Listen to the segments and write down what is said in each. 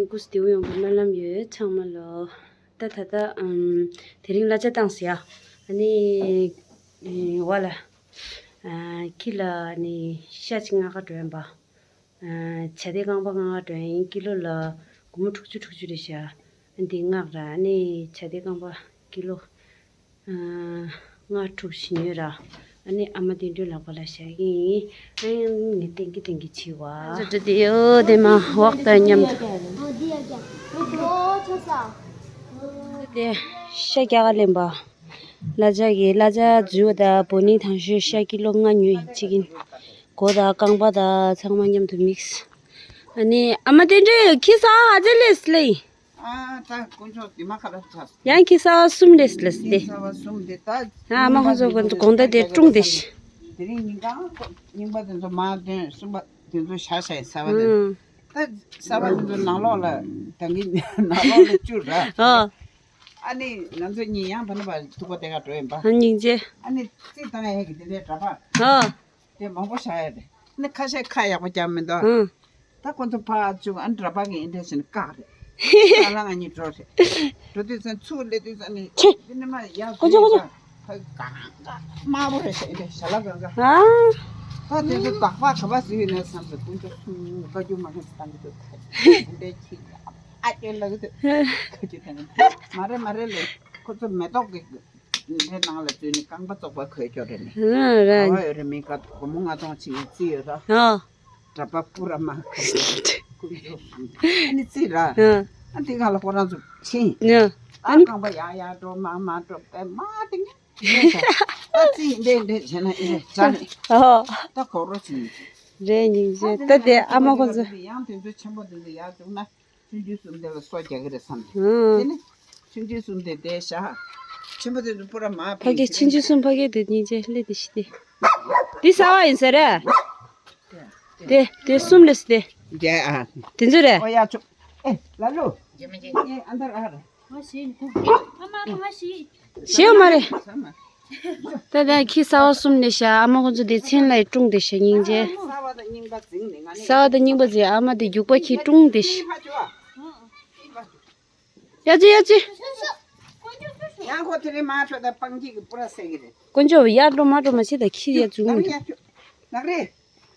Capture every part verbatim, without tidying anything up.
སྐུ་གཟུགས་བདེ་པོ་ཡོང་བའི་སྨོན་ལམ་ཡོད་ཚང་མ་ལ། ད་ད་ད་ཨམ། དེ་རིང་གླ་ཆ་བཏང་ཟེར་ཡ། ཨ་ནི་ཨེ་བ་ལ། ཨ། ཁྱི་ལ་ཨ་ནི་ཤ་གཅིག་མངགས་ག་འགྲོ་ཡིན་པ། ཨ། བྱ་དེ་རྐང་པ་མངགས་ག་འགྲོ་ཡིན། ཀི་ལོ་ལ་སྒོར་མོ་དྲུག་ཅུ་དྲུག་ཅུ་རེད་ཤག་འདི་མངགས་ར། ཨ་ནི་བྱ་དེ་རྐང་པ་ཀི་ལོ། ཨ། ལྔ་དྲུག་ཞིག་ཉོས་ར། ཨ་ནི་ཨ་མ་བདེ་སྒྲོན་ལག་པ་ལ་བཞག་གི་ཡིན། ཨ་ནི་ངས་ཏན་གི་ཏན་གི་བྱི་བ། ཨ་ཅོ་དེ་ཡོ་དེ་མ་འོག་ད་མཉམ་དུ། དེ་ཤ་རྒྱག་ག་ལེན་པ། གླ་ཆ་གི་གླ་ཆ་འཛུལ་བ་ད་བོ་ནི་དང་ཤོས་ཤ་ཀི་ལོ་ལྔ་ཉོས་ཡིན་གཅིག་ཡིན། གོ་ད་རྐང་པ་ད་ཚང་མ་མཉམ་དུ་མིགས། ཨ་ནི་ཨ་མ་བདེ་སྒྲོན་ཁྱི་ས་ཨ་ཅེ་ལེས་ལེ། ཨ། ད་དཀོན་མཆོག་དེ་མ་ཁ་ལ་ཚ། ཡང་ཁྱི་ས་བ་གསུམ་ལས་ལས་ཏེ། ཁྱི་ས་བ་གསུམ་དེ་ད། ཨ་མ་ཁོ་ཚོ་དགོང་དག་དེ་ཀྲུང་དེ་ཤི། དེ་རིང་ཉིན་གང་རྙིང་པ་དེ་ཚོ་མ་དོན་གསུམ་པ་དེ་ཚོ་ཤ་ཤ་ཡི་ས་བ་དེ། ཨང་། ད་ས་བ་དེ་ཚོ་ནང་ལོགས་ལ་ད་གིན་ནང་ལོགས་ལ་བཅུག་ར། ཨ། ཨ་ནི་ང་ཚོ་གཉིས་ཡང་ཕ་ན་པ་ཐུག་པ་དེ་ག་འགྲོ་ཡིན་པ། ཨ་སྙིང་རྗེ། ཨ་ནི་རྩིས་བཏང་ཡས་ཀྱི་དེ་འདྲའི་འདྲ་པ། ཨ། དེ་མང་པོ་བཞག་ཡ་རེད། ནི་ཁ་ཤས་ཁ་ཡག་པོ་རྒྱག་མི་འདུག་ཨང་། ད་ཁོ་ཚོ་ཕར་བཅུག་ཨ་འདྲ་པ་གི་ཨེ་འདྲ་བྱས་ནས་བཀག་རེད། ད་ལ་ང་གཉིས་འགྲོ་རེད། འགྲོ་དུས་ཚོད་ཚུར་སླེབས་དུས་ཚོད་ནི་ཕྱི། འདི་ནི་མ་ཡག་ཀོ་ཅོ་ཀོ་ཅོ། ཕ་གང་ག་དམར་པོ་རེད་ཤག་ཨེ་འདྲ་ཞལ་ལག་གང་ག་ཨ། ད་དེ་ཚོ་དག་པ་ག་པ་ཟིག་ཡོད་ན་བསམ་ཟེར་ཀུན་ཅོ་སུ་བཀའ་རྒྱུ་མ་ཁ་ཚ་བཏང་གི་འདུག་ད་ཨེ་འདྲ་ཁྱི་ཨ་ཅེ་ལ་གི་འདུག་བཀའ་རྒྱུ་དང་མ་རེད་མ་རེད་ལེ། ཁོ་ཚོ་མེ་ཏོག་གི་དེ་ནང་ལ་འཛུལ་ནས་རྐང་པ་བཙོག་པ་གོས་སྐྱོ་རེད་ནས། ཨ་ར། ག་བ་ཡོད་རེད་མིན་ག་སྒོར་མོ་ལྔ་སྟོང་ཕྱིན་ནས་རྩིས་ཡོད་ད། ཨ། གྲྭ་པ་སྤུ་ར་མ་ཁ་ཀུན་སྤྱོད་སུམ་ཨ་ནི་རྩིས་ར། ཨ། ཨ་འདི་ག་ལ་ཁོ་རང་ཚོ་ཕྱིན། ཨ། ཨ་རྐང་པ་ཡག་ཡག་འགྲོ་མ་མ་འགྲོ་པས་མ་དེ་ངས་ད་རྩིས་འདྲེ་འདྲེ་བྱས་ན་ཨེ་རེད་ཅག་ནས། ཨོ། ད་གོ་རོ་ཕྱིན། རེད་སྙིང་རྗེ། ད་དེ་ཨ་མ་ཁོ་ཚོ། ཡང་དེ་ཚོ་ཆེན་པོ་དེ་ཚོ་ཡག་བྱུང་ན། ཆུང་ཆུང་གསུམ་དེ་ལ་སོ་རྒྱག་གི་རེད་བསམ། ཨང་། དེ་ནི་ཆུང་ཆུང་གསུམ་དེ་དེ་བཞག་ཆེན་པོ་དེ་ཚོ་སྤུ་ར་མ་ཕ་གི་ཕེབས་ཆུང་ཆུང་གསུམ་ཕ་གི་དེ་སྙིང་རྗེ་ལེ་དེ་ཤི་དེ། འདི་ཟ་བ་ཡིན་ཟེར་རེད། དེ་དེ་གསུམ་ལེ་སི་དེ། རྒྱ་ཨ། དེ་ཚོ་རེད། ཨོ་ཡ་ཆུ། ཨེ་ལ་ལུ། ཨེ་ཨ་འདར་ཨ་ར། ང་ཞེས་ནི་ཁུག་ཨ་མ་ང་ཞེས། ཞེའུ་མ་རེད། ད་ལྟ་ཁྱི་གསར་པ་གསུམ་ནས་བཞག་ཨ་མ་ཁོ་ཚོ་དེ་མཚན་ལ་ཡི་ཀྲུང་དེ་བཞག་སྙིང་རྗེ། གསར་པ་དང་རྙིང་པ་འཛིང་ནས་ང་ནི། གསར་པ་དང་རྙིང་པ་འཛིང་ཨ་མ་དེ་རྒྱུག་པ་ཁྱི་ཀྲུང་དེ་བཞག་ཡ་ཙི་ཡ་ཙི། ཡང་ཁོ་དེ་རིང་མ་འཕྲོད་ད་སྤང་སྐྱིད་ཀྱི་སྤུ་ར་བསད་ཀྱི་རེད། དཀོན་མཆོག་ཡར་འགྲོ་མར་འགྲོ་མ་བྱེད་ད་ཁྱི་ཡ་འཛུགས་ནག་མི། རེད་ཡ་ཁྱོད། ནག་རེད།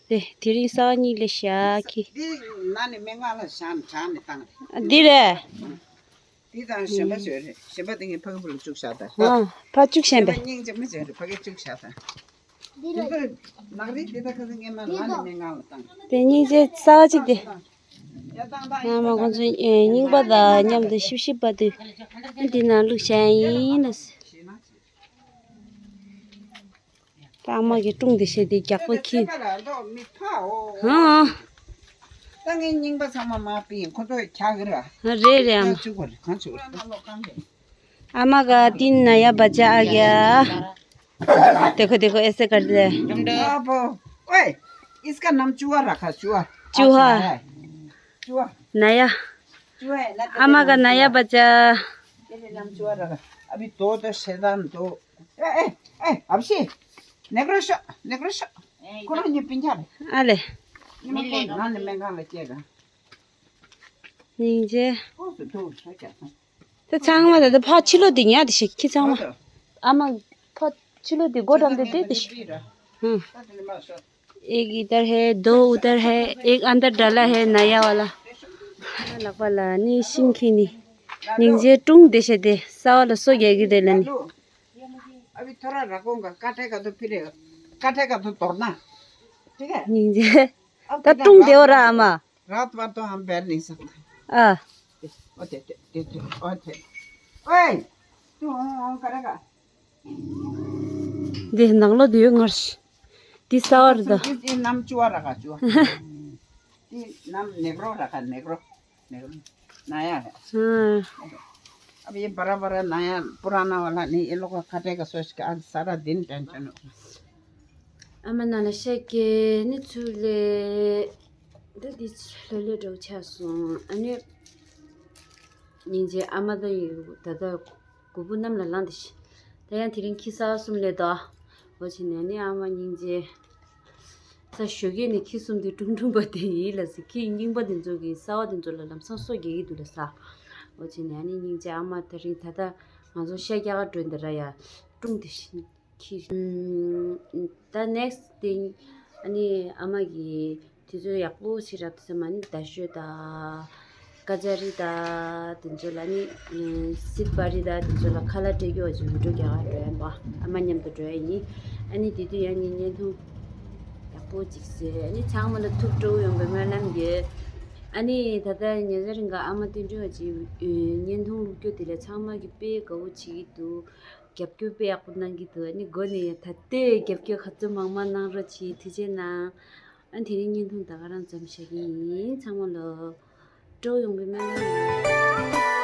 དེ་དེ་རིང་གསར་པ་གཉིས་ལས་བཞག་ཁྱི། འདི་ནང་ནས་སྨན་ཁང་ལ་བཞག་ནས་དྲངས་ནས་བཏང་རེད། འདི་རེད། འདི་དང་གཞན་པ་བཟོས་རེད། གཞན་པ་དེ་ངས་ཕ་གི་བུ་ལ་བཅུག་བཞག་ད། ཨ་ཕ་བཅུག་གཞན་པས། གཞན་པ་སྙིང་རྗེ་མི་བཟོས་རེད། ཕ་གི་བཅུག་བཞག་ད། འདི་ཚོ་ནག་རིལ་འདི་ད་ཁ་སང་ངས་མ་ལ་ནས་སྨན་ཁང་ལ་བཏང་། དེ་སྙིང་རྗེ་གསར་པ་གཅིག་དེ། ཡ་བཏང་བཏང་ཨ་ཡིན་མ་ད་ཁོང་ཚོ་ཨེ་རྙིང་པ་དང་མཉམ་དུ་ཤིབ་ཤིབ་པ་དུ་འདི་ནང་བླུགས་བཞག་ཡིན་ལ། ཨ་མ་གི་ཀྲུང་དེ་བཤད་དེ་རྒྱག་པ་ཁྱི། ཧང་། ད་ངའི་རྙིང་པ་ཚང་མ་མ་པི་ཁོ་ཚོས་ཁྱག་གི་ར། རེད་རེད་ཨ་མ། ཁྱག་བཅུག་པ་རེད་གང་བཅུག་པ་རེད། ཨ་མ་ག་ཏིན་ན་ཡ་བ་ཅ་ཨ་ག་ཡ། देखो देखो ऐसे कर दे। आप ओए इसका नाम चूहा रखा चूहा। चूहा। अच्छा है। चूहा। नया। चूहा है ना, तेरे अम्मा का नाम नया चूहा। बच्चा। तेरे नाम चूहा रखा। अभी दो तो शैतान दो। ए ए ए अभिषेक। नेग्रो शो नेग्रो शो। कोना ये पिंजरा। अले। ये मैं कौन ना ने मैं गाना चेगा। निंजे। कौन से दो सो क्या था। ད་ཚང་མ་ད་ད་ཕ་ཕྱི་ལོགས་དེ་ཉལ་དེ་ཞིག་ཁྱི་ཚང་མ། ཨ་མ་ཕ་ཕྱི་ལོགས་དེ་སྒོ་འགྲམ་དེ་དེ་དེ་ཞིག་ཧུང་། एक इधर है, दो उधर है, एक अंदर डाला है नया वाला। ལག་པ་ལ་ནི་ཤིང་ཁྱི་ནི། སྙིང་རྗེ་ཀྲུང་དེ་ཤེ་དེ་ས་བ་ལ་སོ་རྒྱག་གི་རེད་ལ་ནི། अभी थोड़ा रखूंगा, काटेगा तो फिर काटेगा तो तोड़ना, ठीक है? སྙིང་རྗེ། अब ད་ཀྲུང་དེ་འོ་ར་ཨ་མ། रात भर तो हम बैठ नहीं सकते। ཨ། ओए, तू हूं हूं करेगा। འདི་ནང་ལོགས་དེ་ཡོད་ངར་ཤི། འདི་ས་བར་དུ། ये नाम चुआ रखा, चुआ। ये नाम नेग्रो रखा, नेग्रो। नेग्रो। नया है। हाँ। अब ये बड़ा बड़ा नया पुराना वाला नहीं, ये लोग का काटेगा सोच के आज सारा दिन टेंशन हो। ཨ་མ་ན་ལ་ཤ་ཀེ་ནི་ཚུ་ལེ། ད་འདི་ལྷོད་ལྷོད་འདྲ་བོ་ཆགས་སོང་། ཨ་ནི་སྙིང་རྗེ་ཨ་མ་ད་ཡི་ད་ད་གུ་བུ་གནམ་ལ་ལངས་ཏེ་ཤི། ད་ཡང་དེ་རིང་ཁྱི་གསར་པ་གསུམ་ལས་ད་འོ་ཆེ་ནས་ནི་ཨ་མ་སྙིང་རྗེ། ས་ཞོགས་ཀས་ནས་ཁྱི་གསུམ་དེ་ཀྲུང་ཀྲུང་པ་དེ་ཡིན་ལ་ཟེར། ཁྱི་རྙིང་པ་དེ་ཚོ་གིས་གསར་བ་དེ་ཚོ་ལ་ལམ་སང་སོ་རྒྱག་གི་འདུག་ལ་ས། འོ་བྱས་ནས་ཨ་ནི་སྙིང་རྗེ། ཨ་མ་དེ་རིང་ད་ལྟ་ང་ཚོ་ཤ་རྒྱག་ག་འགྲོ་འདི་ར་ཡ། ཀྲུང་དེ་བཞིན་ཁྱི། ད་ནེག་སི་ཊི་དེ་ཨ་ནི་ཨ་མ་གིས་དུས་ཚོད་ཡག་པོ་ཞིག་རག་དུས་ཙམ་ཨ་ནི་རྡ་ཤོད་དང་། ཀ་ཅ་རི་དང་དེ་ཚོ་ལ་ནི། སིད་པ་རི་དང་དེ་ཚོ་ལ་ཁ་ལག་སྤྲད་རྒྱུ་བ་ཅིག་བི་ཌི་ཡོ་རྒྱག་ག་འགྲོ་ཡ་ཡིན་པ། ཨ་མ་མཉམ་དུ་འགྲོ་ཡ་ཡིན། ཨ་ནི་དེ་དུས་ཡང་ངས་བརྙན་ཐུང་ཡག་པོ་ཅིག་བཟོས། ཨ་ནི་ཚང་མ་ལ་ཐུགས་སྤྲོ་བོ་ཡོང་བའི་སྨོན་ལམ་ཡོད། ཨ་ནི་ད་ལྟ་ཉེ་ཆར་རིང་ག་ཨ་མ་བསྟན་སྒྲོན་བ་ཅིག་བརྙན་ཐུང་བླུགས་རྒྱུ་དེ་ལ་ཚང་མ་གིས་དཔེ་དགའ་བོ་བྱེད་ཀྱི་འདུག་རྒྱབ་སྐྱོར་དཔེ་ཡག་པོ་གནང་གི་འདུག་ཨ་ནི་འགོ་ནས་ད་ལྟའི་རྒྱབ་སྐྱོར་ག་ཚོད་མང་མང་གནང་རོགས་གྱིས། ཐུགས་རྗེ་གནང་། ཨ་ནི་དེ་རིང་བརྙན་ཐུང་ད་ག་རང་མཚམས་བཞག་གི་ཡིན། ཚང་མ་ལ་སྤྲོ་བོ་ཡོང་བའི་སྨོན་ལམ་ཡོད།